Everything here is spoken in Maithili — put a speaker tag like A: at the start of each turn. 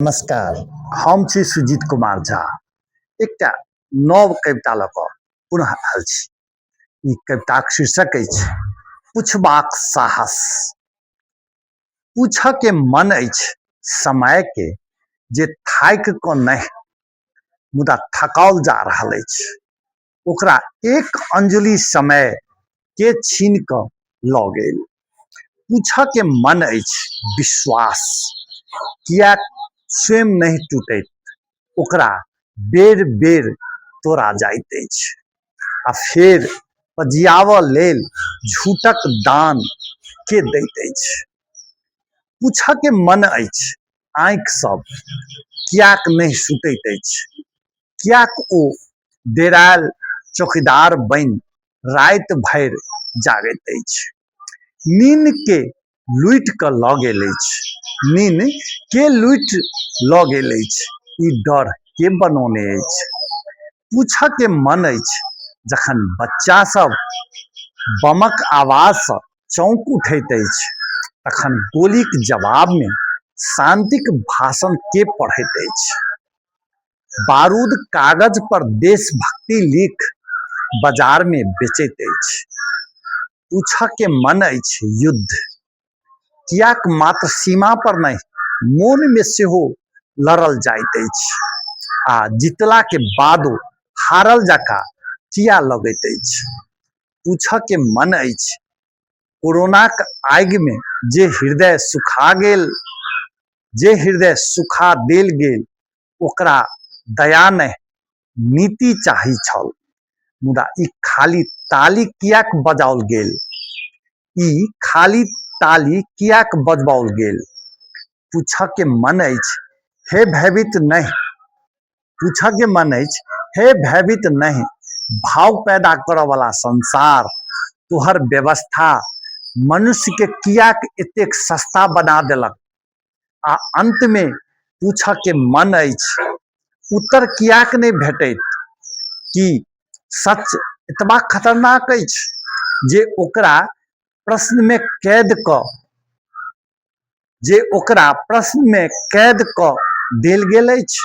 A: नमस्कार, हम छी सुजीत कुमार झा। एकटा नव कविता लऽ कऽ पुनः आयल छी। ई कविताक शीर्षक अछि पुछबाक साहस। पूछऽ के मन अछि समयके जे थाकि कऽ नहि मुदा थकाओल जा रहल अछि, ओकरा एक अंजलि समय के छीन कऽ लऽ गेल। पूछऽ के मन अछि विश्वास किएक स्वयं नहि टूटैत, ओकरा बेर बेर तोड़ा जाइत अछि आ फेर पजियाबऽ लेल झूठक दान के दैत अछि। पूछऽ के मन अछि आँखि सब किएक नहि सुतैत अछि, किएक ओ डेरायल चौकीदार बनि राति भरि जागैत अछि। नीन के लूटि कऽ लऽ गेल अछि, नीन के लूटि लऽ गेल अछि, ई डर के बनौने अछि। पूछऽ के मन अछि जखन बच्चा सब बमक आवाजसँ चौंक उठैत अछि तखन गोलीक जवाबमे शान्तिक भाषण के पढ़ैत अछि। बारूद कागज पर देशभक्ति लिख बाजार मे बेचैत अछि। पूछऽ के मन अछि युद्ध कियाक मात्र सीमा पर नहि मोन मे सेहो लड़ल जाइत अछि आ जीतला के बादो हारल जकाँ किया लगैत अछि। पूछऽ के मन अछि कोरोनाक आगि मे जे हृदय सुखा गेल, जे हृदय सुखा देल गेल ओकरा दया नहि नीति चाही छल, मुदा ई खाली ताली किएक बजाओल गेल? ई खाली ताली किएक बजबाओल गेल? पूछऽ के मन अछि हे भयभीत नहि, पूछऽ के मन अछि हे भयभीत नहि, भाव पैदा करऽ वाला संसार, तोहर व्यवस्था मनुष्य के किएक एतेक सस्ता बना देलक? आ अंतमे पूछऽ के मन अछि उत्तर किएक नहि भेटैत? की सच एतबा खतरनाक अछि जे ओकरा प्रश्नमे कैद कऽ जे ओकरा प्रश्नमे कैद कऽ देल गेल अछि?